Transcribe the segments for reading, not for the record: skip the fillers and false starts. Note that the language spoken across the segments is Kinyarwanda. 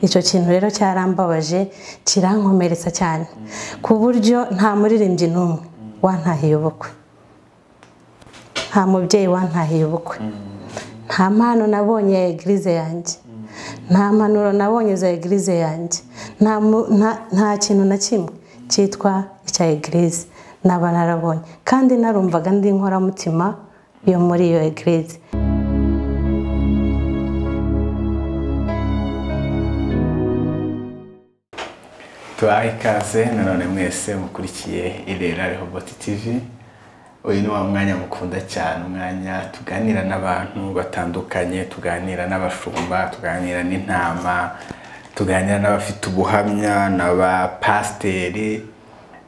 Icyo kintu rero cyarambabaje, kirankomeretsa cyane, ku buryo nta muririmbyi n'umwe wantahiye ubukwe, nta mubyeyi wantahiye ubukwe, nta mpano nabonye ya eglise yanjye, nta mpanuro nabonye za eglise yanjye, nta kintu na kimwe cyitwa icya eglise naba narabonye, kandi narumvaga ndi inkoramutima yo muri iyo eglise. Tubaha ikaze nanone mwese mukurikiye Irera Rehoboth TV. Uyu ni wa mwanya mukunda cyane, umwanya tuganira n'abantu batandukanye, tuganira n'abashumba, tuganira n'intama, tuganira n'abafite ubuhamya n'abapasiteri.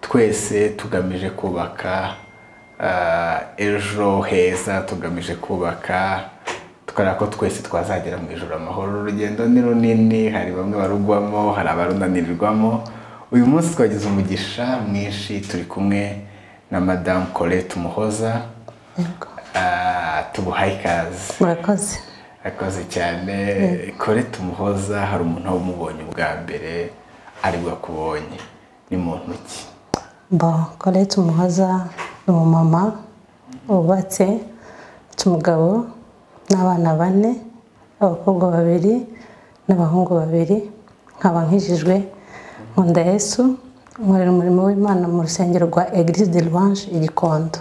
Twese tugamije kubaka ejo heza, tugamije kubaka tukareba ko twese twazagera mu ijuru amahoro. Urugendo ni runini, hari bamwe barugwamo, hari abarunanirirwamo. Uyu munsi twagize umugisha mwinshi, turi kumwe na Madame Colette Umuhoza. Tubuhaye ikaze. Murakoze. Akoze cyane. Colette Umuhoza, hari umuntu wamubonye ubwa mbere aribwo akubonye, ni muntu ki? Bo, Colette Umuhoza ni umumama wubatse, umugabo n'abana 4, abakobwa 2 n'abahungu 2. Nkaba nkijijwe, nkunda Yesu, nkorera umurimo w'Imana mu rusengero rwa Eglise de Louange i Gikondo.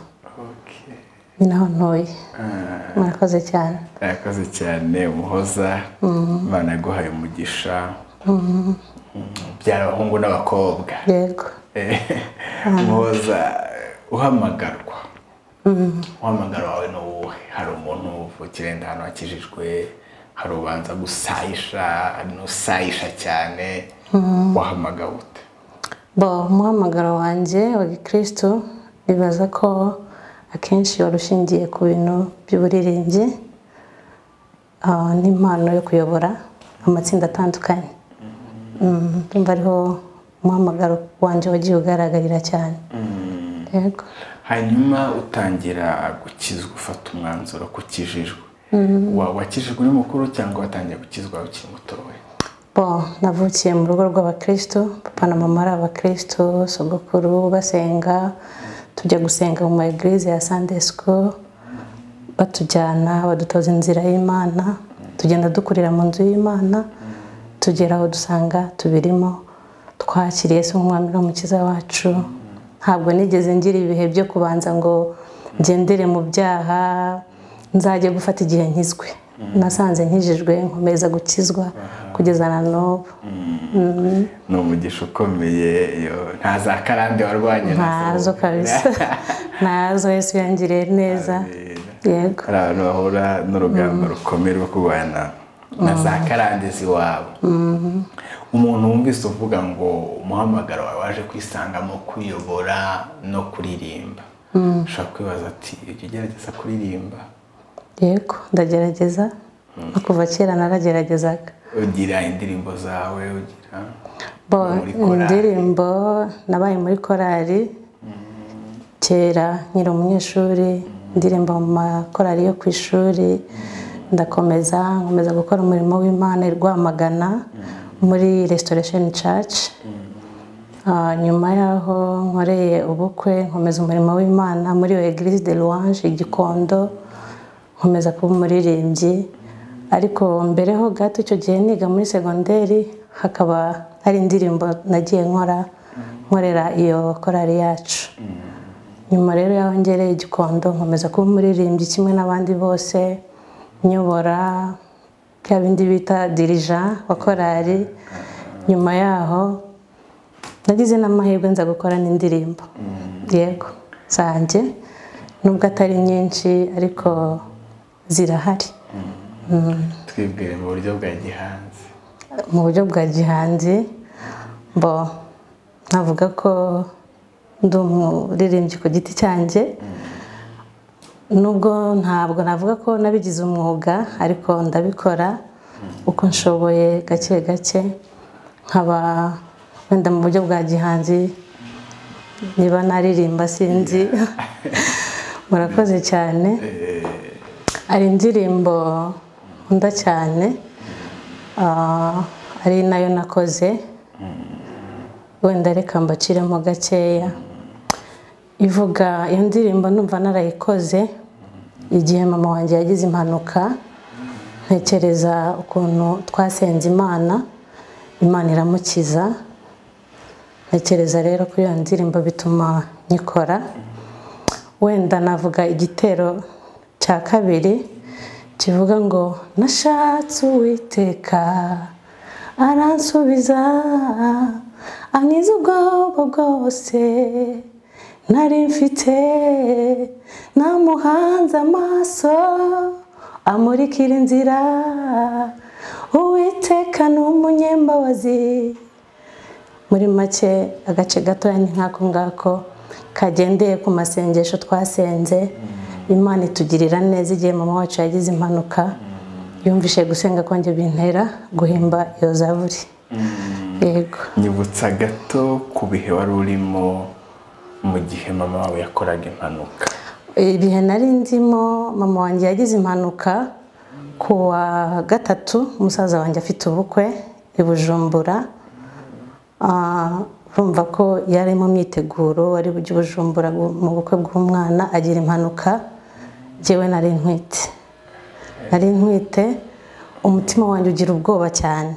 Ni naho ntuye. Murakoze cyane. Murakoze cyane Umuhoza. Imana yaguhaye umugisha. Byara abahungu n'abakobwa. Yego. Umuhoza, uhamagarwa. Umuhamagaro wawe ni uwuhe? Hari umuntu uvukira ahantu hakijijwe, hari ubanza gusayisha, hari n'usayisha cyane, wahamagawe ute? Bo, umuhamagaro wanjye wa gikristo nibaza ko akenshi wari ushingiye ku bintu by'uburirimbyi n'impano yo kuyobora amatsinda atandukanye. Ndumva ariho umuhamagaro wanjye wagiye ugaragarira cyane. Yego. Hanyuma utangira gukizwa, ufata umwanzuro kukijijwe. Wakijijwe uri mukuru cyangwa watangiye gukizwa ukiri mutoya? Bo, navukiye mu rugo rw'abakristo, papa na mama ari abakristo, sogokuru basenga, tujya gusenga mu eglise ya Sunday school, batujyana badutoza inzira y'Imana, tugenda dukurira mu nzu y'Imana, tugera aho dusanga tubirimo, twakiriye Yesu nk'umwami n'umukiza wacu. Ntabwo nigeze ngira ibihe byo kubanza ngo ngendere mu byaha, nzajye gufata igihe nkizwe. Nasanze nkijijwe, nkomeza gukizwa kugeza na n'ubu. Ni umugisha ukomeye, nta za karande warwanye nazo kabisa. Nazo, Yesu yangiriye neza. Yego. Hari abantu bahura n'urugamba rukomeye rwo kurwana na za karande z'iwabo. Umuntu wumvise uvuga ngo umuhamagaro wawe waje kwisangamo kuyobora no kuririmba, ushobora kwibaza ati ujya ugerageza kuririmba? Yego, ndagerageza. No kuva kera narageragezaga. Ugira indirimbo zawe, ugira? Bo, indirimbo nabaye muri korali kera nkiri umunyeshuri, indirimbo mu makorali yo ku ishuri, ndakomeza nkomeza gukora umurimo w'Imana i Rwamagana muri Restoration Church. Nyuma yaho nkoreye ubukwe, nkomeza umurimo w'Imana muri Eglise de Louange i Gikondo, nkomeza kuba umuririmbyi. Ariko mbere ho gato icyo gihe niga muri segonderi, hakaba hari indirimbo nagiye nkora nkorera iyo korali yacu. Nyuma rero yaho ngereye i Gikondo, nkomeza kuba umuririmbyi kimwe n'abandi bose, nyobora bya bindi bita dirija wa korali. Nyuma yaho nagize n'amahirwe nza gukora n'indirimbo. Yego, zanjye nubwo atari nyinshi ariko zirahari. Twibwire mu buryo bwa gihanzi. Mu buryo bwa gihanzi, bo navuga ko ndi umuririmbyi ku giti cyanjye, nubwo ntabwo navuga ko nabigize umwuga, ariko ndabikora uko nshoboye gake gake, nkaba wenda mu buryo bwa gihanzi niba naririmba sinzi. Murakoze cyane. Ari indirimbo nkunda cyane, Ari nayo nakoze. Wenda reka mbaciremo gakeya. Ivuga iyo ndirimbo numva narayikoze igihe mama wanjye yagize impanuka, ntekereza ukuntu twasenze Imana, Imana iramukiza. Ntekereza rero kuri iyo ndirimbo bituma nyikora. Wenda navuga igitero cya kabiri kivuga ngo nashatse Uwiteka aransubiza, ankiza ubwoba bwose nari mfite, namuhanze amaso amurikira inzira, Uwiteka ni umunyembabazi. Muri make agace gatoya ni nk'ako ngako kagendeye ku masengesho twasenze. Imana itugirira neza igihe mama wacu yagize impanuka, yumvishe gusenga kwanjye bintera guhimba iyo zaburi. Yego. Nyibutsa gato ku bihe wari urimo mu gihe mama wawe yakoraga impanuka. Ibihe nari ndimo, mama wanjye yagize impanuka ku wa gatatu, musaza wanjye afite ubukwe i Bujumbura. Urumva ko yari mu myiteguro, ari bujye Bujumbura mu bukwe bw'umwana, agira impanuka. Jyewe nari ntwite. Nari ntwite, umutima wanjye ugira ubwoba cyane.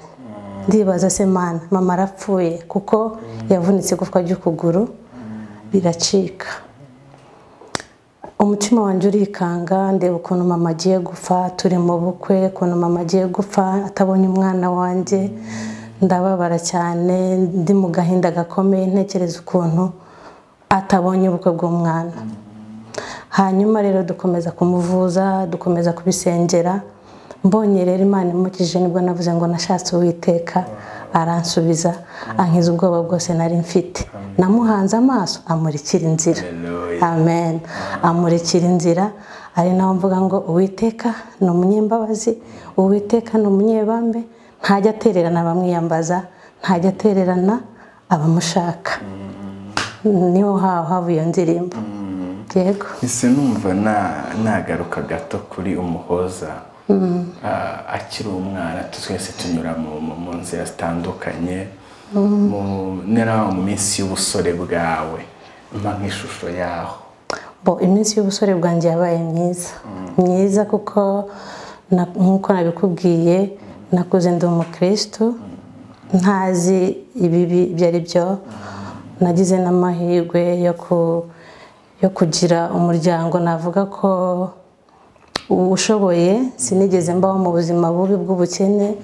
Ndibaza se Mana, mama arapfuye kuko yavunitse igufwa ry'ukuguru riracika. Umutima wanjye urikanga, ndeba ukuntu mama agiye gupfa, turi mu bukwe, ukuntu mama agiye gupfa atabonye umwana wanjye. Ndababara cyane, ndi mu gahinda gakomeye, ntekereza ukuntu atabonye ubukwe bw'umwana. Hanyuma rero dukomeza kumuvuza, dukomeza kubisengera. Mbonye rero Imana imukije, nibwo navuze ngo nashatse Uwiteka aransubiza, ankiza ubwoba bwose nari mfite. Namuhanze amaso amurikira inzira. Amen. Amurikira inzira. Ari naho mvuga ngo Uwiteka ni umunyembabazi, Uwiteka ni umunyebambe, ntajya atererana abamwiyambaza, ntajya atererana abamushaka. Niho havuye iyo ndirimbo. Yego. Ese numva nagaruka gato kuri Umuhoza. Akiri umwana twese tunyura mu nzira zitandukanye, mu minsi y'ubusore bwawe, mpa nk'ishusho yaho. Bo iminsi y'ubusore bwanjye yabaye myiza. Myiza kuko nkuko nabikubwiye, nakuze ndi umukristo, ntazi ibibi ibyo ari byo. Nagize n'amahirwe yo kugira umuryango navuga ko ushoboye. Sinigeze mbaho mu buzima bubi bw'ubukene,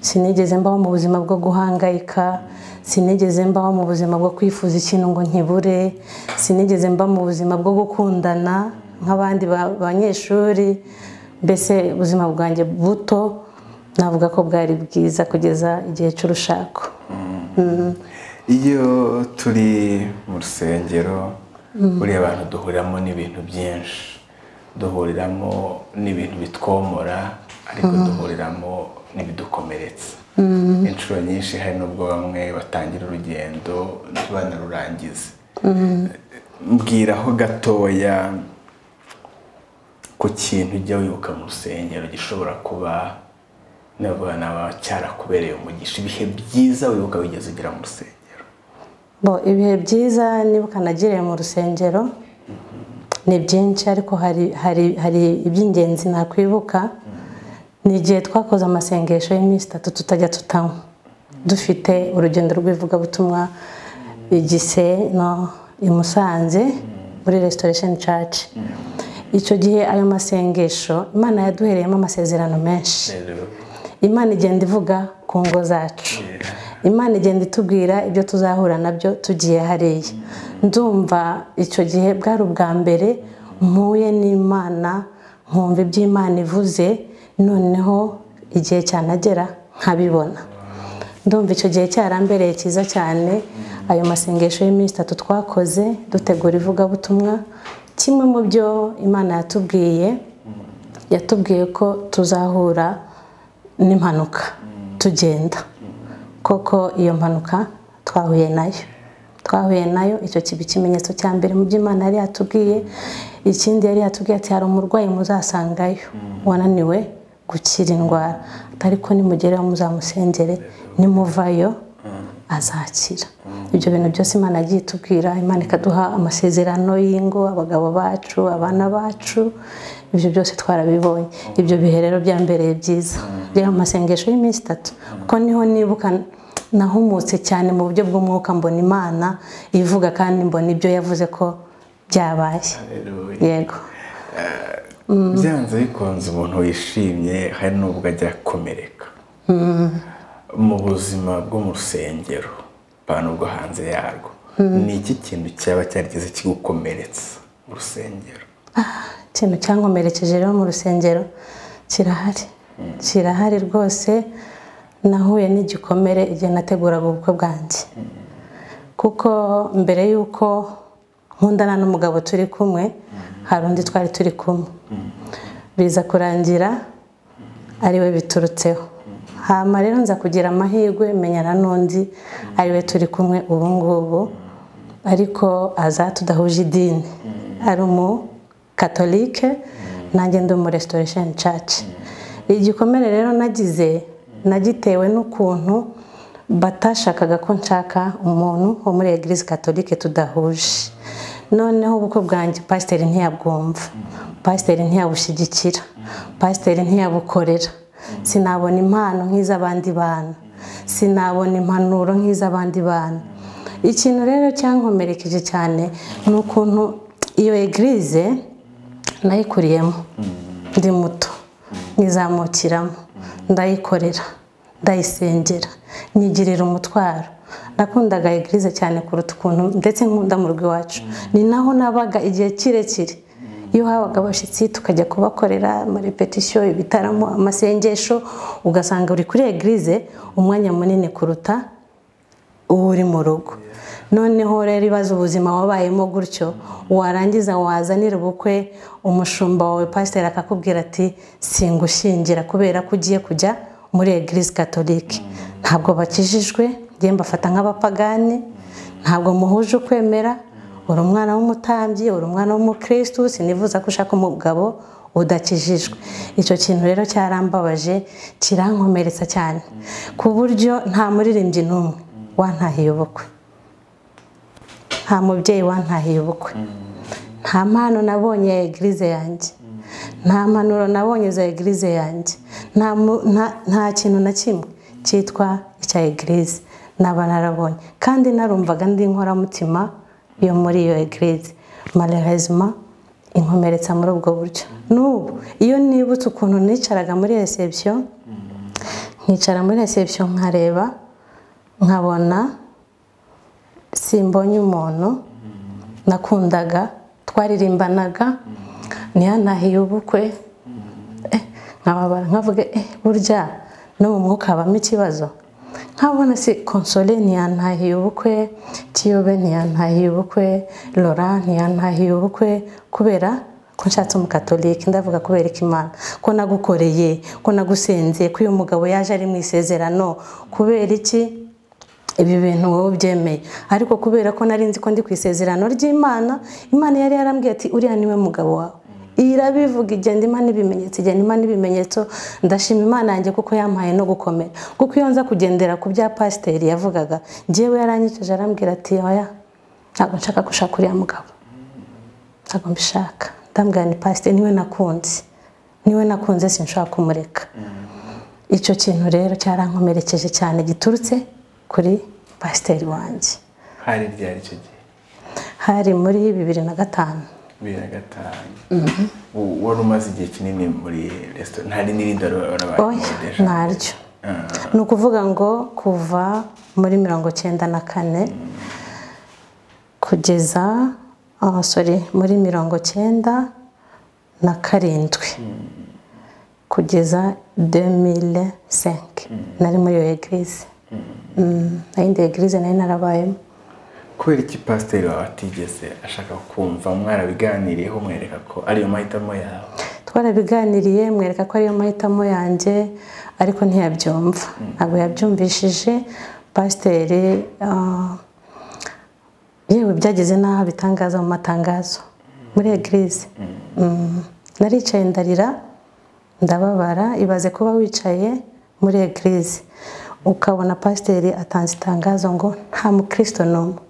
sinigeze mbaho mu buzima bwo guhangayika, sinigeze mbaho mu buzima bwo kwifuza ikintu ngo nkibure, sinigeze mba mu buzima bwo gukundana nk'abandi banyeshuri. Mbese ubuzima bwanjye buto navuga ko bwari bwiza kugeza igihe cy'urushako. Iyo turi mu rusengero, buriya abantu duhuriramo n'ibintu byinshi, duhuriramo n'ibintu bitwomora, ariko duhuriramo n'ibidukomeretsa. Inshuro nyinshi hari n'ubwo bamwe batangira urugendo ntibanarurangize. Mbwiraho gatoya ku kintu ujya wibuka mu rusengero gishobora kuba naba cyarakubereye umugisha, ibihe byiza wibuka wigeze ugira mu rusengero. Bo ibihe byiza nibuka nagiriye mu rusengero ni byinshi, ariko hari iby'ingenzi nakwibuka. Ni igihe twakoze amasengesho y'iminsi 3 tutajya tutanywa, dufite urugendo rw'ivugabutumwa igise no i Musanze muri Restoration Church. Icyo gihe ayo masengesho Imana yaduhereyemo amasezerano menshi. Imana igenda ivuga ku ngo zacu, Imana igenda itubwira ibyo tuzahura nabyo tugiye hariya. Ndumva icyo gihe bwari ubwa mbere mpuye n'Imana, nkumva ibyo Imana ivuze, noneho igihe cyanagera nkabibona. Ndumva icyo gihe cyarambereye cyiza cyane. Ayo masengesho y'iminsi 3 twakoze dutegura ivugabutumwa, kimwe mu byo Imana yatubwiye, yatubwiye ko tuzahura n'impanuka tugenda. Koko iyo mpanuka twahuye nayo, icyo kiba ikimenyetso cya mbere mu byo Imana yari yatubwiye. Ikindi yari yatubwiye ati hari umurwayi muzasangayo wananiwe gukira indwara, ariko nimugereho muzamusengere Nimuvayo azakira. Ibyo bintu byose Imana yagiye itubwira, Imana ikaduha amasezerano y'ingo, abagabo bacu, abana bacu, ibyo byose twarabibonye. Ibyo bihe rero byambereye byiza. Byari amasengesho y'iminsi 3, kuko niho nibuka nahumutse cyane mu buryo bw'umwuka, mbona Imana ivuga kandi mbona ibyo yavuze ko byabaye. Yego. Byanze bikunze umuntu wishimye hari n'ubwo ajya akomereka. Mu buzima bwo mu rusengero abantu bwo hanze yarwo, ni iki kintu cyaba cyarigeze kigukomeretsa mu rusengero? Ikintu cyankomerekeje rero mu rusengero kirahari. Kirahari rwose. Nahuye n'igikomere igihe nateguraga ubukwe bwanjye. Kuko mbere y'uko nkundana n'umugabo turi kumwe, hari undi twari turi kumwe. Biza kurangira ariwe biturutseho. Hama rero nza kugira amahirwe menyana n'undi ariwe turi kumwe ubu ngubu, ariko aza tudahuje idini. Ari umu katolike, nanjye ndi mu Restoration Church. Igikomere rero nagize nagitewe n'ukuntu batashakaga ko nshaka umuntu wo muri Eglise Catholique tudahuje. Noneho ubukwe bwanjye pasiteri ntiyabwumva, pasiteri ntiyabushyigikira, pasiteri ntiyabukorera. Sinabona impano nk'iz'abandi bantu, sinabona impanuro nk'iz'abandi bantu. Ikintu rero cyankomerekeje cyane ni ukuntu iyo eglise nayikuriyemo ndi muto, nizamukiramo, ndayikorera, ndayisengera, nyigirira umutwaro. Nakundaga eglise cyane kuruta ukuntu ndetse nkunda mu rugo iwacu. Ni naho nabaga igihe kirekire. Iyo habaga abashyitsi tukajya kubakorera amarepetisiyo, ibitaramo, amasengesho, ugasanga uri kuri eglise umwanya munini kuruta uwo uri mu rugo. Noneho rero ibaze ubuzima wabayemo gutyo, warangiza wazanira ubukwe umushumba wawe pasiteri akakubwira ati singushingira kubera ko ugiye kujya muri Eglise Catholique. Ntabwo bakijijwe, ngiye mbafata nk'abapagani, ntabwo muhuje ukwemera, uri umwana w'umutambyi, uri umwana w'umukristu, sinifuza ko ushaka umugabo udakijijwe. Icyo kintu rero cyarambabaje, kirankomeretsa cyane, ku buryo nta muririmbyi n'umwe wantahiye ubukwe, nta mubyeyi wantahiye ubukwe, nta mpano nabonye ya eglise yanjye, nta mpanuro nabonye za eglise yanjye, nta kintu na kimwe cyitwa icya eglise naba narabonye. Kandi narumvaga ndi inkoramutima yo muri iyo eglise. Malheureusement inkomeretsa muri ubwo buryo. N'ubu iyo nibutse ukuntu nicaraga muri reception, nkicara muri reception nkareba, nkabona simbonye umuntu nakundaga, twaririmbanaga, ntiyanahiye ubukwe, nkababara nkavuga burya no mu mwuka habamo ikibazo. Nkabona si Console ntiyantahiye ubukwe, Tiyobe ntiyantahiye ubukwe, Laura ntiyantahiye ubukwe, kubera ko nshatse umukatolike. Ndavuga kubera iki Imana, ko nagukoreye, ko nagusenze, ko uyu mugabo yaje ari mu isezerano, kubera iki ibi bintu wowe ubyemeye? Ariko kubera ko nari nzi ko ndi ku isezerano ry'Imana, Imana yari yarambwiye ati uriya niwe mugabo wawe. Irabivuga, igenda imana ibimenyetso, igenda imana ibimenyetso. Ndashima Imana yanjye kuko yampaye no gukomera. Kuko iyo nza kugendera ku bya pasiteri yavugaga, njyewe yaranyicaje arambwira ati oya, ntabwo nshaka gushaka uriya mugabo, ntabwo mbishaka. Ndambwira ni pasiteri niwe nakunze, niwe nakunze, sinshobora kumureka. Icyo kintu rero cyarankomerekeje cyane, giturutse kuri pasiteri wanjye. Hari ryari icyo gihe? Hari muri 2005. 2005. Wari umaze igihe kinini muri resitora, ntari n'irindi warabaye? Ntaryo. Ni ukuvuga ngo kuva muri 94 kugeza sorry, muri 97 kugeza 2005 nari muri iyo eglise. Nayindi eglise nari narabayemo. Kubera iki pasiteri wawe atigeze ashaka kumva? Mwarabiganiriyeho mwereka ko ariyo mahitamo yawe? Twarabiganiriye mwereka ko ariyo mahitamo yanjye, ariko ntiyabyumva. Ntabwo yabyumvishije pasiteri. Yewe byageze n'aho bitangaza mu matangazo muri eglise. Naricaye ndarira, ndababara. Ibaze kuba wicaye muri eglise Ukabona pasiteri atanze itangazo ngo nta mukristo n'umwe,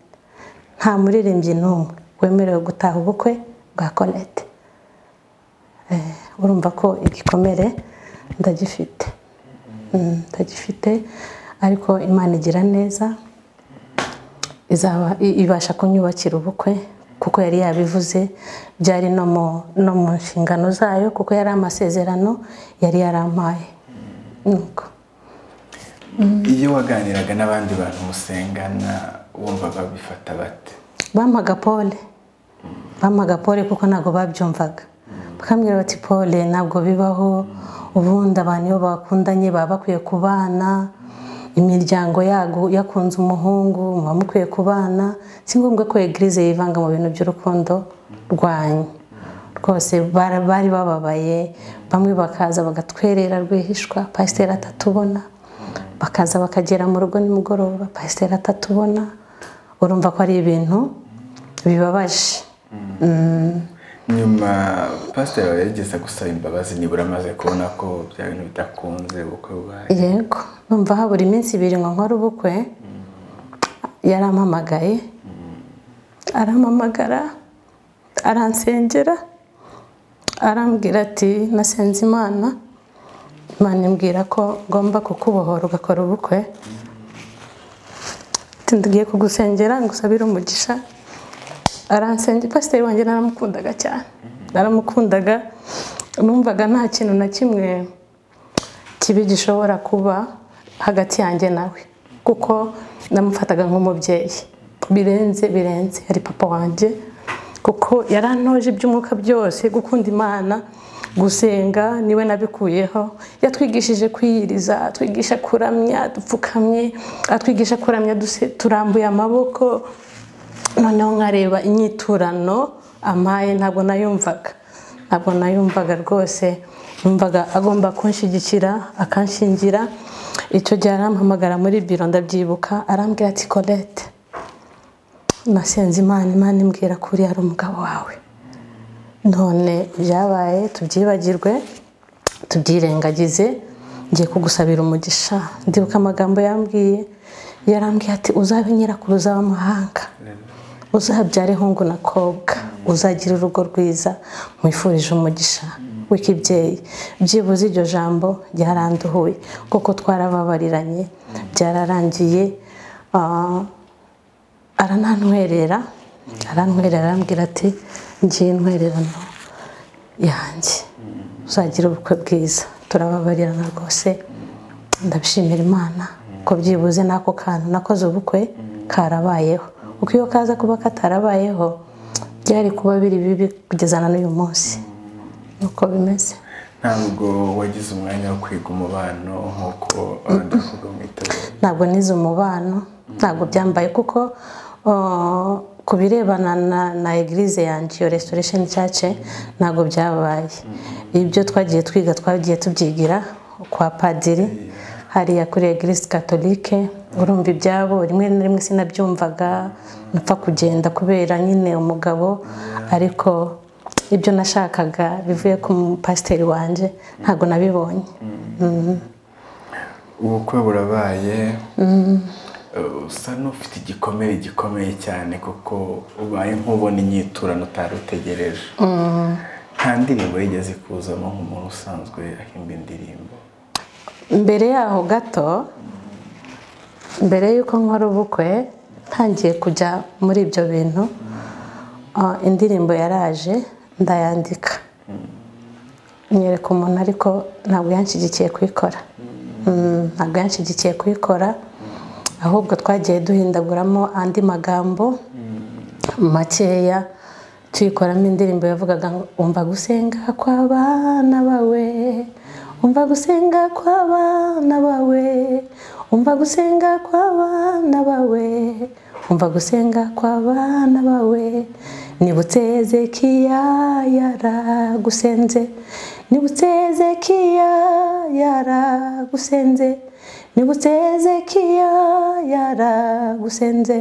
nta muririmbyi n'umwe wemerewe gutaha ubukwe bwa Colette. Urumva ko igikomere ndagifite, ndagifite, ariko Imana igira neza, izaba ibasha kunyubakira ubukwe kuko yari yabivuze, byari no mu nshingano zayo kuko yari amasezerano yari yarampaye. Nuko iyo waganiraga n'abandi bantu musengana wumvaga bifata bate? Bampaga pole, bampaga pole kuko ntabwo babyumvaga. Bakambwira bati pole ntabwo bibaho, ubundi abantu iyo bakundanye baba bakwiye kubana, imiryango yago yakunze umuhungu muba mukwiye kubana, si ngombwa ko eglise yivanga mu bintu by'urukundo rwanyu. Rwose bari bababaye, bamwe bakaza bagatwerera rwihishwa, pasiteri atatubona, bakaza bakagera mu rugo nimugoroba pasiteri atatubona. Urumva ko ari ibintu bibabaje. Nyuma pasiteri yageze gusaba imbabazi nibura amaze kubona ko bya bintu bidakunze ubukwe bubaye? Yego, numva habura iminsi 2 ngo nkore ubukwe, yarampamagaye, arampamagara, aransengera, arambwira ati nasenze Imana, Imana imbwira ko ngomba kukubohora ugakora ubukwe, ngiye kugusengera ngusabire umugisha. Aransengera. Pasiteri wanjye naramukundaga cyane, naramukundaga, numvaga nta kintu na kimwe kibi gishobora kuba hagati yanjye nawe, kuko namufataga nk'umubyeyi birenze birenze, yari papa wanjye, kuko yarantoje iby'umwuka byose, gukunda Imana, gusenga niwe nabikuyeho. Yatwigishije kwiyiriza, atwigisha kuramya dupfukamye, atwigisha kuramya turambuye amaboko. Noneho nkareba inyiturano amaye, ntabwo nayumvaga, ntabwo nayumvaga rwose. Numvaga agomba kunshyigikira akanshingira. Icyo gihe arampamagara muri biro, ndabyibuka, arambwira ati Colette, nasenze Imana, Imana imbwira ko uri ari umugabo wawe, none byabaye tubyibagirwe, tubyirengagize, ngiye kugusabira umugisha. Ndibuka amagambo yambwiye, yarambwiye ati uzabe nyirakuruza w'amahanga, uzabyare hungu na kobwa, uzagira urugo rwiza, mwifurije umugisha w'ikibyeyi. Byibuze iryo jambo ryaranduhuye kuko twarababariranye, byararangiye. Aranantwerera, arantwerera, arambwira ati ngiye intwererano yanjye, uzagira ubukwe bwiza. Turababarirana rwose, ndabishimira Imana ko byibuze n'ako kantu nakoze ubukwe karabayeho, kuko iyo kaza kuba katarabayeho byari kuba biri bibi kugeza na n'uyu munsi. Nuko bimeze. Ntabwo wagize umwanya wo kwiga umubano nk'uko abandi bavuga mu itorero? Ntabwo nize umubano, ntabwo byambaye, kuko ku birebana na eglise yanjye iyo Restoration Church ntabwo byabaye. Ibyo twagiye twiga twagiye tubyigira kwa padiri hariya kuri eglise catholique. Urumva ibyabo rimwe na rimwe sinabyumvaga, napfa kugenda kubera nyine umugabo, ariko ibyo nashakaga bivuye ku pasiteri wanjye ntabwo nabibonye. Ubukwe burabaye, usa n'ufite igikomere gikomeye cyane kuko ubaye nk'ubona inyiturano utari utegereje. Nta ndirimbo yigeze kuzamo nk'umuntu usanzwe ahimba indirimbo? Mbere yaho gato, mbere y'uko nkora ubukwe, ntangiye kujya muri ibyo bintu, indirimbo yaraje ndayandika, nyereka umuntu, ariko ntabwo yanshyigikiye kuyikora, ntabwo yanshyigikiye kuyikora, ahubwo twagiye duhindaguramo andi magambo makeya, tuyikoramo indirimbo yavugaga ngo umva gusenga kw'abana bawe, umva gusenga kw'abana bawe, umva gusenga kw'abana bawe, umva gusenga kw'abana bawe, nibutse Hezekiya yaragusenze, nibutse Hezekiya yaragusenze, nibutse Hezekiya yaragusenze,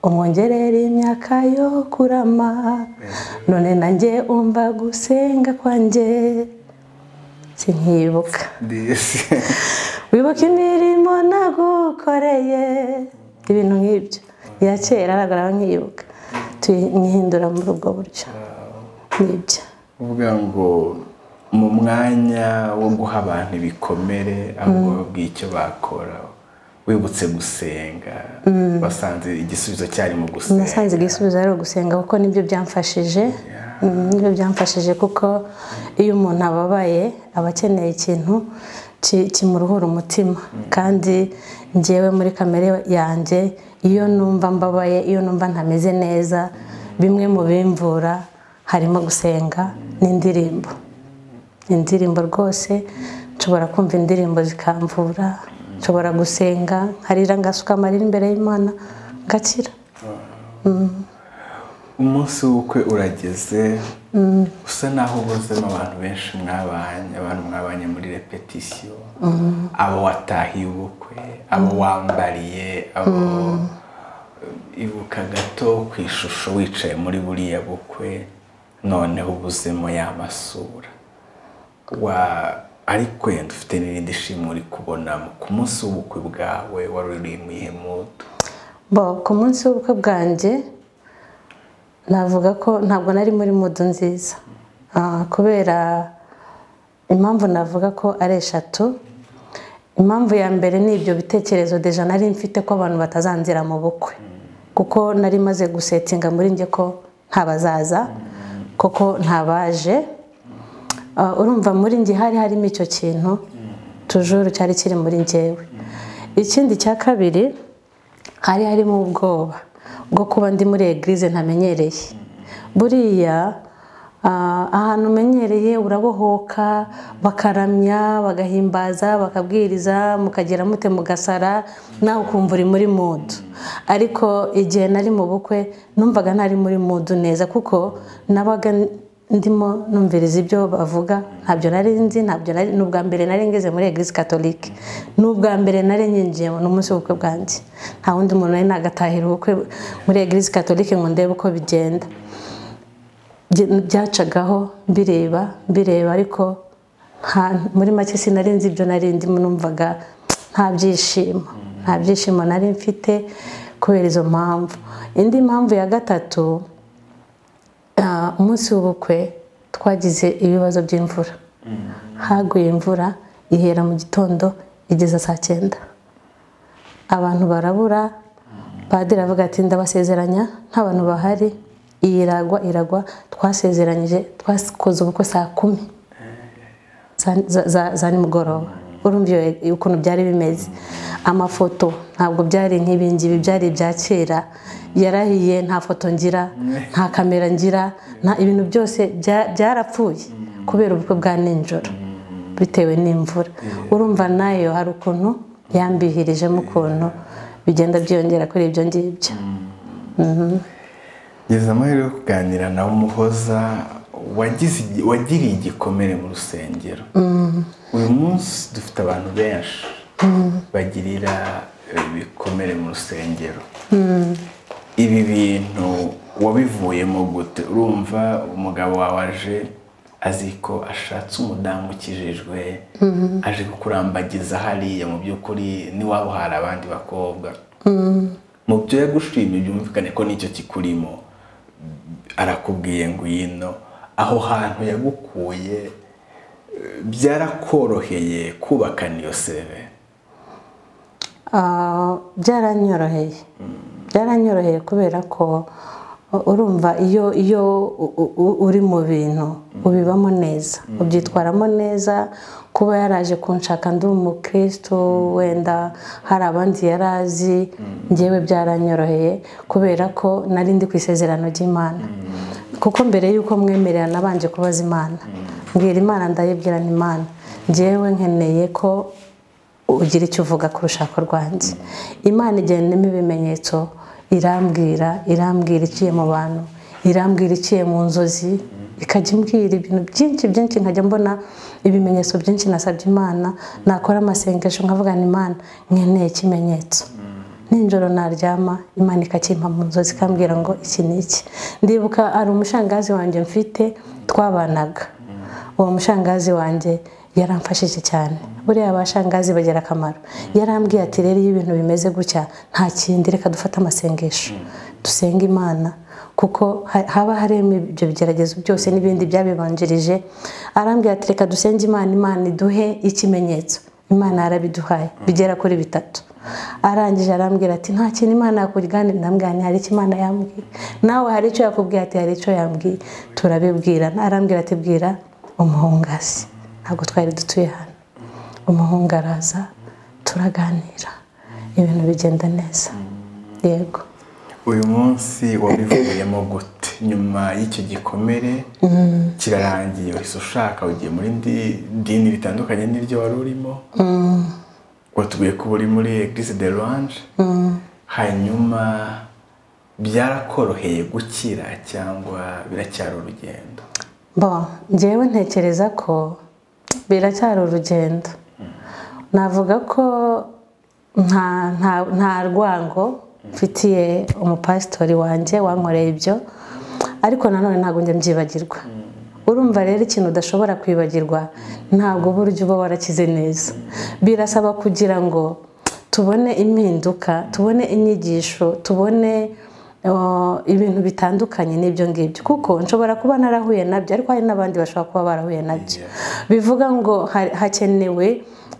umwongerera imyaka yo kurama, none nanjye umva gusenga kwanjye. Sinkibuka. Wibuka imirimo nagukoreye, ibintu nk'ibyo ya kera ntabwo nkibuka, tuyihindura muri ubwo buryo. Nibyo uvuga ngo mu mwanya wo guha abantu ibikomere ahubwo babwiye icyo bakora, wibutse gusenga, wasanze igisubizo cyari mu gusenga. Nasanze igisubizo ari ugusenga kuko nibyo byamfashije. Nibyo byamfashije kuko iyo umuntu ababaye aba akeneye ikintu kimuruhura umutima, kandi njyewe muri kamere yanjye iyo numva mbabaye, iyo numva ntameze neza, bimwe mu bimvura harimo gusenga n'indirimbo. Indirimbo rwose nshobora kumva indirimbo zikamvura, nshobora gusenga nkarira ngasuka amarira imbere y'Imana ngakira. Umunsi w'ubukwe urageze, usa naho ubuzemo abantu benshi mwabanye, abantu mwabanye muri repetisiyo, abo watahiye ubukwe, abo wambariye, abo ibuka gato ku ishusho wicaye muri buriya bukwe, noneho ubuzemo ya masura ariko yenda ufite n'irindi shimwe uri kubonamo. Ku munsi w'ubukwe bwawe wari uri mu iyihe mudu? Bo ku munsi w'ubukwe bwanjye navuga ko ntabwo nari muri mudu nziza, kubera impamvu navuga ko ari eshatu. Impamvu ya mbere ni ibyo bitekerezo deja nari mfite ko abantu batazanzira mu bukwe, kuko nari maze gusetinga muri njye ko ntabazaza, koko ntabaje. Urumva muri njye hari harimo icyo kintu tujuru cyari kiri muri njyewe. Ikindi cya kabiri hari harimo ubwoba bwo kuba ndi muri eglise ntamenyereye. Buriya ahantu umenyereye urabohoka, bakaramya, bagahimbaza, bakabwiriza, mukagera mute mugasara, nawe ukumva uri muri mood. Ariko igihe nari mu bukwe numvaga ntari muri mood neza, kuko nabaga ndimo numviriza ibyo bavuga, ntabyo nari nzi, ntabyo nari, n'ubwa mbere nari ngeze muri eglise catholique, n'ubwa mbere nari nyinjiye n'umunsi w'ubukwe bwanjye. Nta wundi muntu nari nagatahira ubukwe muri eglise catholique ngo ndebe uko bigenda. Byacagaho mbireba, ariko muri make sinari nzi ibyo nari ndimo, numvaga nta byishimo nari mfite kubera izo mpamvu. Indi mpamvu ya gatatu, umunsi w'ubukwe twagize ibibazo by'imvura. Haguye imvura ihera mu gitondo igeza saa 9, abantu barabura. Padiri avuga ati ndabasezeranya nta bantu bahari, iragwa iragwa. Twasezeranyije twakoze ubukwe saa 10 za nimugoroba. Urumva ukuntu byari bimeze. Amafoto ntabwo byari nk'ibingibi, byari ibya kera, yarahiye, nta foto ngira, nta kamera ngira, nta ibintu byose byarapfuye kubera ubukwe bwa nijoro bitewe n'imvura. Urumva nayo hari ukuntu yambihirijemo ukuntu bigenda byiyongera kuri ibyo ngibyo. Ngeze amahirwe yo kuganira na Umuhoza wagiriye igikomere mu rusengero. Uyu munsi dufite abantu benshi bagirira ibikomere mu rusengero. Ibi bintu wabivuyemo gute? Urumva umugabo wawe aje azi ko ashatse umudamu ukijijwe, aje kukurambagiza hariya, mu by'ukuri niwabo hari abandi bakobwa. Mu byo yagushimye byumvikane ko nicyo kikurimo, arakubwiye ngo yino aho hantu yagukuye byarakoroheye kubakana iyo seve? Byaranyoroheye. Byaranyoroheye kubera ko urumva iyo uri mu bintu ubibamo neza, ubyitwaramo neza. Kuba yaraje kunshaka ndi umukristo, wenda hari abandi yarazi, njyewe byaranyoroheye kubera ko nari ndi ku isezerano ry'Imana. Kuko mbere yuko mwemerera nabanje kubaza Imana, mbwira Imana, ndayibwira ni Imana, njyewe nkeneye ko ugira icyo uvuga ku rushako rwanjye. Imana igendemo ibimenyetso, irambwira iciye mu bantu, irambwira iciye mu nzozi, ikajya imbwira ibintu byinshi byinshi, nkajya mbona ibimenyetso byinshi nasabye Imana. Nakora amasengesho nkavuga ni Imana nkeneye ikimenyetso. Ninjoro naryama Imana ikakimpa mu nzozi ikambwira ngo iki ni iki. Ndibuka ari umushangazi wanjye mfite twabanaga. Uwo mushangazi wanjye Yaramfashije cyane. Buriya abashangazi bagira akamaro. Yarambwiye ati rero iyo ibintu bimeze gutya nta kindi, reka dufate amasengesho dusenga Imana, kuko haba harimo ibyo bigeragezo byose n'ibindi byabibanjirije. Arambwira ati reka dusenge Imana, Imana iduhe ikimenyetso. Imana yarabiduhaye bigera kuri 3. Arangije arambwira ati nta kintu Imana yakugana. Ndambwira nti hari icyo Imana yambwiye, nawe hari icyo yakubwiye? Ati hari icyo yambwiye. Turabibwirana. Arambwira ati bwira umuhungasi, ntabwo twari dutuye hano. Umuhungu araza turaganira, ibintu bigenda neza. Yego. Uyu munsi wabivuyemo gute nyuma y'icyo gikomere kirarangiye? Wahise ushaka ugiye muri dini ritandukanye n'iryo wari urimo, watubwiye ko uri muri Eglise de Louange, hanyuma byarakoroheye gukira cyangwa biracyari urugendo? Bo, njyewe ntekereza ko biracyari urugendo. Navuga ko nta rwango mfitiye umupasitori wanjye wankoreye ibyo, ariko nanone ntabwo njya mbyibagirwa. Urumva rero ikintu udashobora kwibagirwa ntabwo buryo uba warakize neza. Birasaba kugira ngo tubone impinduka, tubone inyigisho, tubone ibintu bitandukanye n'ibyo ngibyo, kuko nshobora kuba narahuye nabyo ariko hari n'abandi bashobora kuba barahuye nabyo. Bivuga ngo hakenewe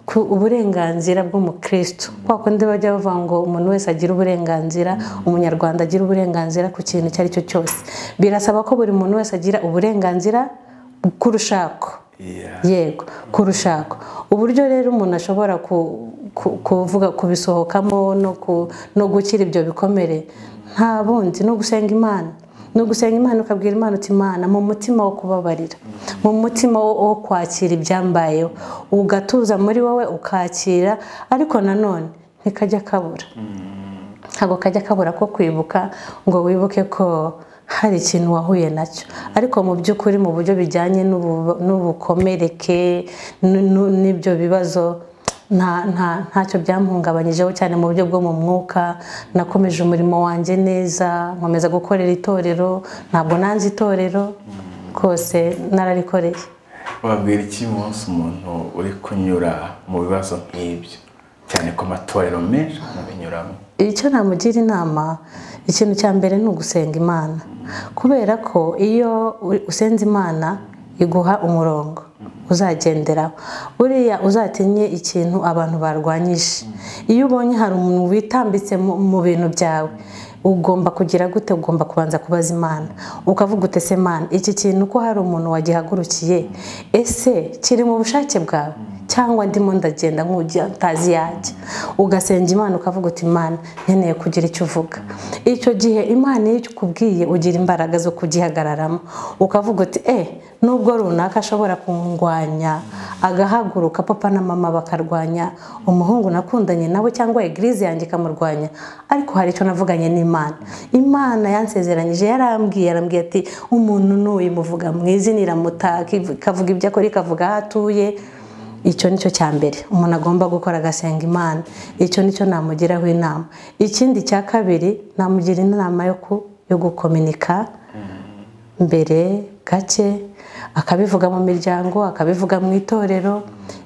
ku uburenganzira bw'umukristo. Kwa kundi bajya bavuga ngo umuntu wese agira uburenganzira, umunyarwanda agira uburenganzira ku kintu icyo ari cyo cyose. Birasaba ko buri muntu wese agira uburenganzira ku rushako. Yego, ku rushako. Uburyo rero umuntu ashobora kuvuga kubisohokamo no gukira ibyo bikomere nta bundi no gusenga Imana. No gusenga Imana ukabwira Imana uti Imana, mu mutima wo kubabarira, mu mutima wo kwakira ibyambayeho, ugatuza muri wowe ukakira. Ariko nanone ntikajya kabura, ntabwo kajya kabura ko kwibuka ngo wibuke ko hari ikintu wahuye nacyo. Ariko mu by'ukuri mu buryo bijyanye n'ubukomereke n'ibyo bibazo ntacyo byamuhungabanyijeho cyane mu buryo bwo mu mwuka. Nakomeje umurimo wanjye neza, nkomeza gukorera itorero, ntabwo nanze itorero kose nararikoreye. Wabwira iki munsi umuntu uri kunyura mu bibazo nk'ibyo, cyane ko amatorero menshi abinyuramo? Icyo namugira inama, ikintu cya mbere ni ugusenga Imana, kubera ko iyo usenze Imana iguha umurongo uzagenderaho. Buriya uzatinye ikintu abantu barwanyije. Iyo ubonye hari umuntu witambitse mu bintu byawe, ugomba kugira gute? Ugomba kubanza kubaza Imana, ukavuga ute se Mana, iki kintu ko hari umuntu wagihagurukiye, ese kiri mu bushake bwawe cyangwa ndimo ndagenda nk'ujya ntazi yajya? Ugasenga Imana ukavuga uti Imana nkeneye kugira icyo uvuga. Icyo gihe Imana iyo ikubwiye ugira imbaraga zo kugihagararamo, ukavuga uti nubwo runaka ashobora kungwanya agahaguruka, papa na mama bakarwanya umuhungu nakundanye nawe cyangwa eglise yanjye ikamurwanya, ariko hari icyo navuganye n'Imana. Imana yansezeranyije, yarambwiye ati umuntu n'uyu muvuga mu izina iramutaka, ikavuga ibyo akora, ikavuga aho atuye. Icyo nicyo cya mbere umuntu agomba gukora, agasenga Imana. Icyo nicyo namugiraho inama. Ikindi cya kabiri namugira inama yo gukominika mbere gake, akabivuga mu miryango, akabivuga mu itorero,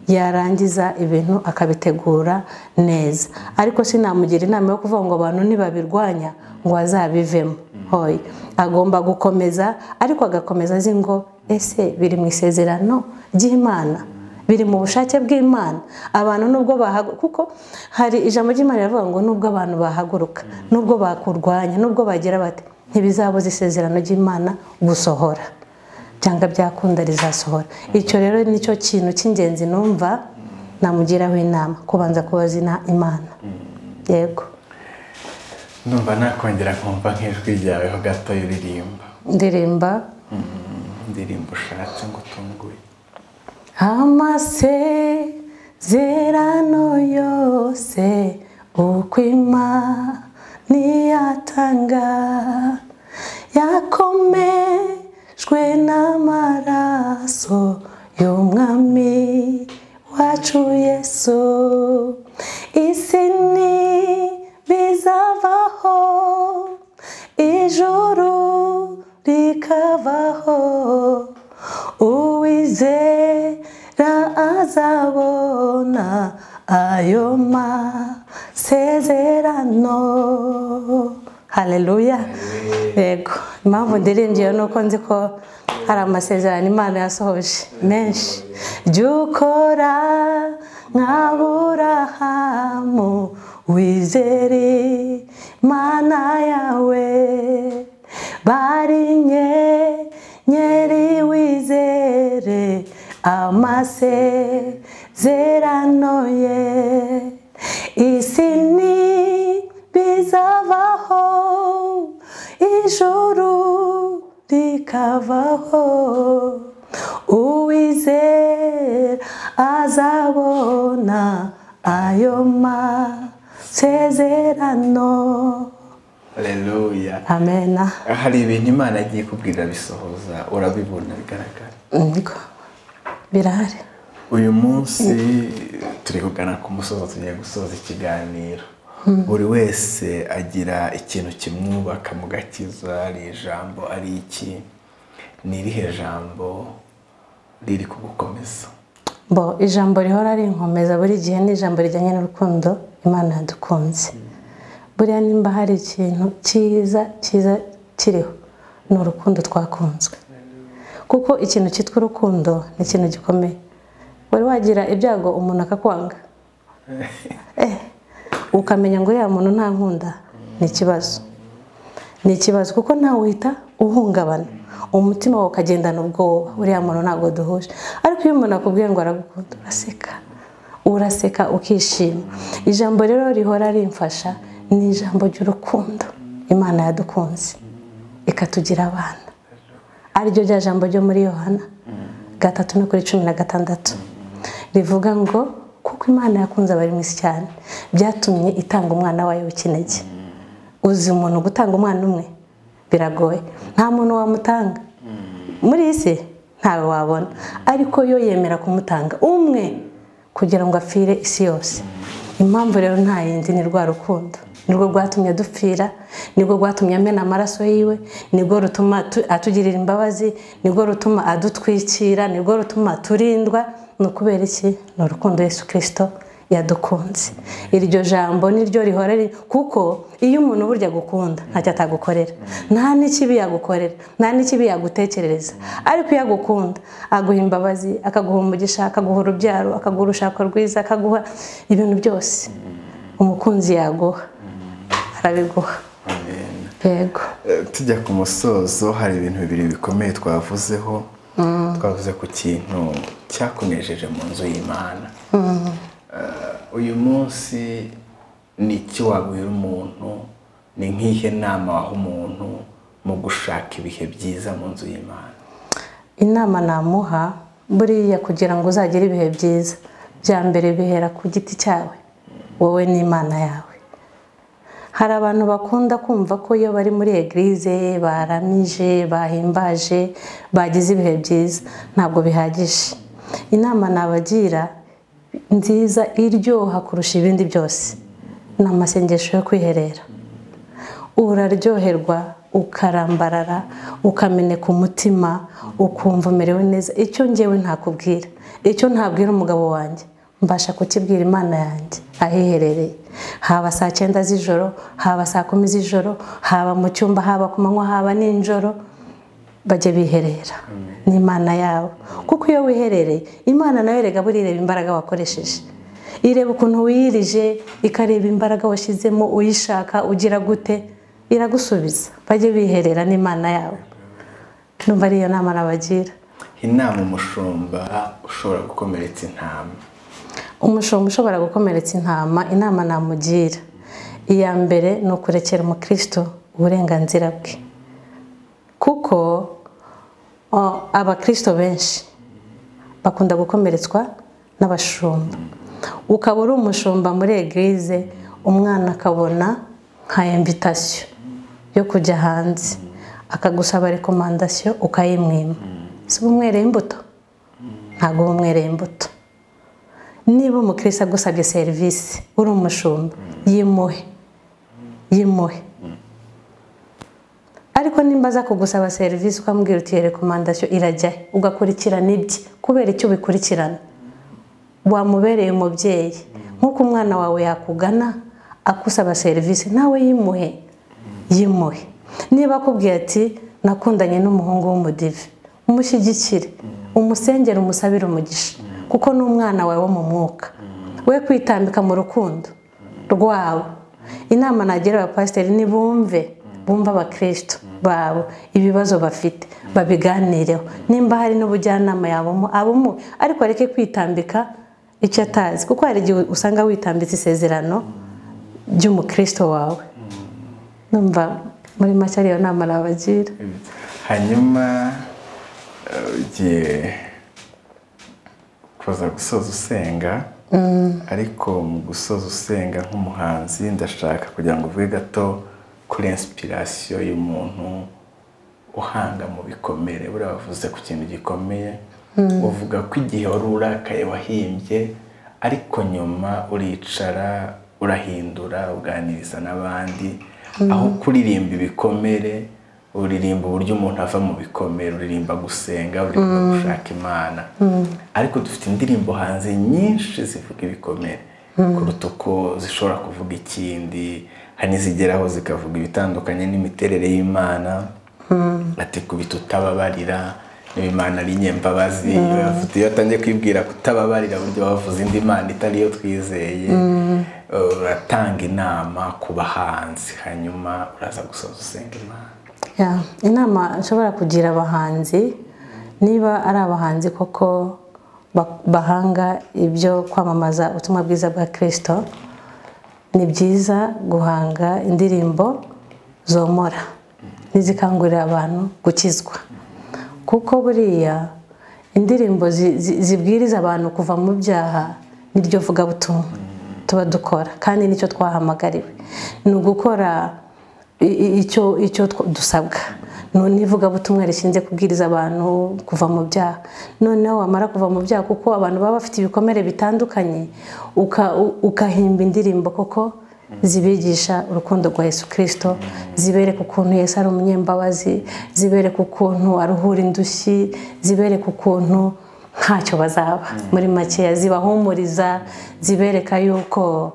yarangiza ibintu akabitegura neza. Ariko sinamugira inama yo kuvuga ngo abantu nibabirwanya ngo azabivemo. Hoya, agomba gukomeza, ariko agakomeza azi ngo ese biri mu isezerano ry'Imana, biri mu bushake bw'Imana. Abantu nubwo bahaguruka, kuko hari ijambo ry'Imana rivuga ngo nubwo abantu bahaguruka, nubwo bakurwanya, nubwo bagira bate, ntibizabuza isezerano ry'Imana gusohora, cyangwa byakunda rizasohora. Icyo rero nicyo kintu cy'ingenzi numva namugiraho inama, kubanza kubaza Imana. Yego. Ndumva nakongera nkumva nk'ijwi ryawe ho gato uririmba. Ndirimba? Ndirimba ushatse ngo utunguye. Amasezerano yose uko Imana yatanga yakomejwe n'amaraso y'Umwami wacu Yesu. Isi ntibizavaho, ijuru rikavaho, uwizera azabona ayo masezerano. Haleluya. Yego, impamvu ndirimbye nuko nzi ko hari amasezerano Imana yasohoje menshi. Jya ukora nk'Aburahamu wizere Imana yawe, bari inyenyeri wizere amasezerano ye. Isi ntibizavaho, ijuru rikavaho, uwizera azabona ayo masezerano. Haleluya. Amen. Hari ibintu Imana agiye kubwira bisohoza, urabibona bigaragara. Niko birahari. Uyu munsi turi kugana ku musozo, tugiye gusoza ikiganiro. Buri wese agira ikintu kimwubaka mu gakiza, ari ijambo, ari iki? Ni irihe jambo riri kugukomeza? Bo, ijambo rihora rinkomeza buri gihe ni ijambo rijyanye n'urukundo Imana yadukunze. Buriya nimba hari ikintu cyiza cyiza kiriho ni urukundo twakunzwe. Kuko ikintu cyitwa urukundo ni ikintu gikomeye. Wari wagira ibyago umuntu akakwanga, ukamenya ngo uriya muntu nta nkunda, ni ikibazo. Ni ikibazo kuko ntawe uhita uhungabana, umutima wawe ukagendana ubwoba, uriya muntu ntabwo duhuje. Ariko iyo umuntu akubwiye ngo aragukunda, uraseka, uraseka ukishima. Ijambo rero rihora rimfasha ni ijambo ry'urukundo Imana yadukunze ikatugira abana, ariryo rya jambo ryo muri Yohana 3:16 rivuga ngo kuko Imana yakunze abari mu isi cyane byatumye itanga umwana wayo w'ikinege. Uzi umuntu gutanga umwana umwe biragoye, nta muntu wamutanga muri iyi si, ntawe wabona, ariko yo yemera kumutanga umwe kugira ngo apfire isi yose. Impamvu rero nta yindi ni rwa rukundo, nirwo rwatumye dupfira, nirwo rwatumye amena amaraso yiwe, nirwo rutuma atugirira imbabazi, nirwo rutuma adutwikira, nirwo rutuma turindwa. Ni ukubera iki? Ni urukundo Yesu Kristo yadukunze. Iryo jambo niryo rihora, kuko iyo umuntu burya agukunda ntacyo atagukorera, nta n'ikibi yagukorera, nta n'ikibi yagutekerereza. Ariko iyo agukunda aguha imbabazi, akaguha umugisha, akaguha urubyaro, akaguha urushako rwiza, akaguha ibintu byose umukunzi yaguha, arabiguha. Yego. Tujya ku musozo, hari ibintu bibiri bikomeye twavuzeho. Twavuze ku kintu cyakunejeje mu nzu y'Imana. Uyu munsi ni iki wabwira umuntu, ni nk'ihe nama waha umuntu mu gushaka ibihe byiza mu nzu y'Imana? Inama namuha buriya kugira ngo uzagire ibihe byiza, bya mbere bihera ku giti cyawe, wowe n'Imana yawe. Hari abantu bakunda kumva ko iyo bari muri eglise baramije, bahimbaje, bagize ibihe byiza, ntabwo bihagije. Inama nabagira nziza iryoha kurusha ibindi byose ni amasengesho yo kwiherera. Uraryoherwa, ukarambarara, ukameneka umutima, ukumva umerewe neza. Icyo ngewe ntakubwira, icyo ntabwira umugabo wanjye, mbasha kukibwira Imana yanjye ahiherereye. Haba saa 9 z'ijoro, haba saa 10 z'ijoro, haba mu cyumba, haba ku manywa, haba nijoro, bajye biherera n'Imana yabo. Kuko iyo wiherereye Imana nayo erega burireba imbaraga wakoresheje, ireba ukuntu wiyirije, ikareba imbaraga washyizemo uyishaka ugira gute, iragusubiza. Bajye biherera n'Imana yabo. Numva ariyo nama nabagira. Inama umushumba ushobora gukomeretsa intama. Umushumba ushobora gukomeretsa intama, inama namugira iya mbere ni ukurekera umukristo uburenganzira bwe. Kuko abakristo benshi bakunda gukomeretswa n'abashumba. Ukaba uri umushumba muri eglise, umwana akabona nka invitation yo kujya hanze, akagusaba recommandation ukayimwima. Si umwereye imbuto? Ntabwo umwereye imbuto. Niba umukristo agusabye serivisi uri umushumba, yimuhe, yimuhe. Ariko nimba aza kugusaba serivisi ukamubwira uti recommandation irajya, ugakurikirana ibye, kubera icyo ubikurikirana, Wamubereye umubyeyi nk'uko umwana wawe yakugana akusaba serivisi, nawe yimuhe. Niba akubwiye ati nakundanye n'umuhungu w'umudive, umushyigikire, umusengere, umusabire umugisha, kuko ni umwana wawe wo mu mwuka. We kwitambika mu rukundo rwabo. Inama nagira abapasiteri ni bumve abakristo babo ibibazo bafite, babiganireho. Nimba hari n'ubujyanama yabamo abumu, ariko areke kwitambika icyo atazi, kuko hari igihe usanga witambitse isezerano ry'umukristo wawe. Numva muri make ariyo nama nabagira. Hanyuma ugiye kuza gusoza usenga, ariko mu gusoza usenga nk'umuhanzi ndashaka kugira ngo uvuge gato kuri inspiration y'umuntu uhanga mu bikomere. Buriya bavuze ku kintu gikomeye, uvuga ko igihe wari urakaye wahimbye, ariko nyuma uricara urahindura, uganiriza n'abandi. Aho kuririmba ibikomere, uririmba uburyo umuntu ava mu bikomere, uririmba gusenga, uririmba gushaka Imana. Ariko dufite indirimbo hanze nyinshi zivuga ibikomere kuruta uko zishobora kuvuga ikindi. Hari n'izigeraho zikavuga ibitandukanye n'imiterere y'Imana. Ati kubita utababarira, niba Imana ari nyembabazi, iyo atangiye kwibwira kutababarira, buryo bavuze indi Mana itari yo twizeye. Uratanga inama ku bahanzi, hanyuma uraza gusoza usenga Imana. Inama nshobora kugira abahanzi, niba ari abahanzi koko bahanga ibyo kwamamaza ubutumwa bwiza bwa Kristo, ni byiza guhanga indirimbo zomora n'izikangurira abantu gukizwa, kuko buriya indirimbo zibwiriza abantu kuva mu byaha niryo vugabutumwa tuba dukora, kandi nicyo twahamagariwe, ni ugukora icyo dusabwa. None ivugabutumwa rishinzwe kubwiriza abantu kuva mu byaha. Noneho wamara kuva mu byaha, kuko abantu baba bafite ibikomere bitandukanye, ukahimba indirimbo koko zibigisha urukundo rwa Yesu Kristo, zibereka ukuntu Yesu ari umunyembabazi, zibereka ukuntu aruhura indushyi, zibereka ukuntu ntacyo bazaba. Muri make zibahumuriza, zibereka yuko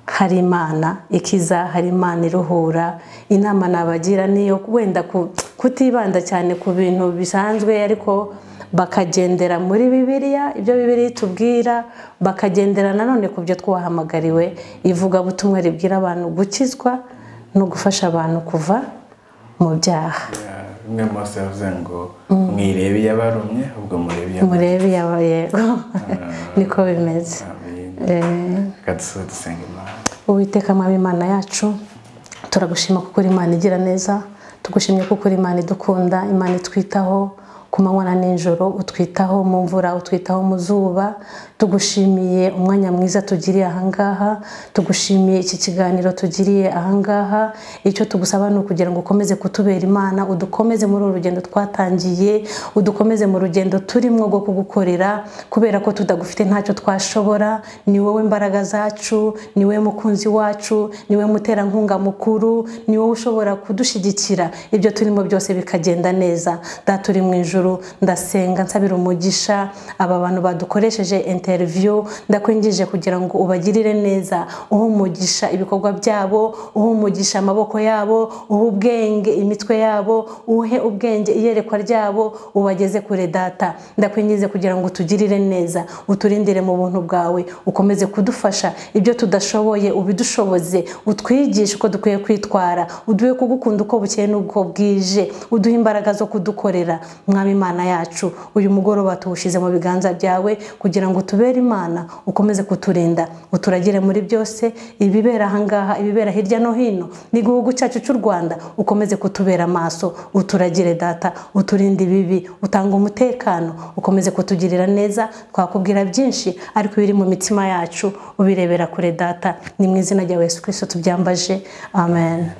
hari Imana ikiza, hari Imana iruhura. Inama nabagira niyo wenda kutibanda cyane ku bintu bisanzwe, ariko bakagendera muri Bibiliya, ibyo Bibiliya itubwira, bakagendera nanone ku byo twahamagariwe. Ivugabutumwa ribwira abantu gukizwa no gufasha abantu kuva mu byaha. Bimwe Mose yavuze ngo mwirebe iyabarumye, ubwo murebe iyabarumye. Niko bimeze. Uwiteka mwami Imana yacu, turagushima kuko uri Imana igira neza, tugushimye kuko uri Imana idukunda, Imana itwitaho ku manywa na nijoro, utwitaho mu mvura, utwitaho mu zuba. Tugushimiye umwanya mwiza tugiriye ahangaha, tugushimiye iki kiganiro tugiriye ahangaha. Icyo tugusaba ni ukugira ngo ukomeze kutubera Imana, udukomeze muri uru rugendo twatangiye, udukomeze mu rugendo turimo rwo kugukorera, kubera ko tudagufite ntacyo twashobora. Ni wowe imbaraga zacu, ni wowe mukunzi wacu, ni wowe muterankunga mukuru, ni wowe ushobora kudushyigikira ibyo turimo byose bikagenda neza. Data uri mu ijuru, ndasenga nsabira umugisha aba bantu badukoresheje interview, ndakwinjije kugira ngo ubagirire neza, uhe umugisha ibikorwa byabo, uhe umugisha amaboko yabo, uhe ubwenge imitwe yabo, uhe ubwenge iyerekwa ryabo, ubageze kure Data. Ndakwinjize kugira ngo utugirire neza, uturindire mu buntu bwawe, ukomeze kudufasha ibyo tudashoboye ubidushoboze, utwigishe uko dukwiye kwitwara, uduhe kugukunda uko bukeye n'uko bwije, uduhe imbaraga zo kudukorera. Mwami Imana yacu, uyu mugoroba tuwushize mu biganza byawe kugira ngo tubere Imana, ukomeze kuturinda, uturagire muri byose, ibibera ahangaha, ibibera hirya no hino n'igihugu cyacu cy'u Rwanda, ukomeze kutubera amaso, uturagire Data, uturinde ibibi, utanga umutekano, ukomeze kutugirira neza. Twakubwira byinshi ariko ibiri mu mitima yacu ubirebera kure Data. Ni mu izina rya Yesu Kristo tubyambaje, amen.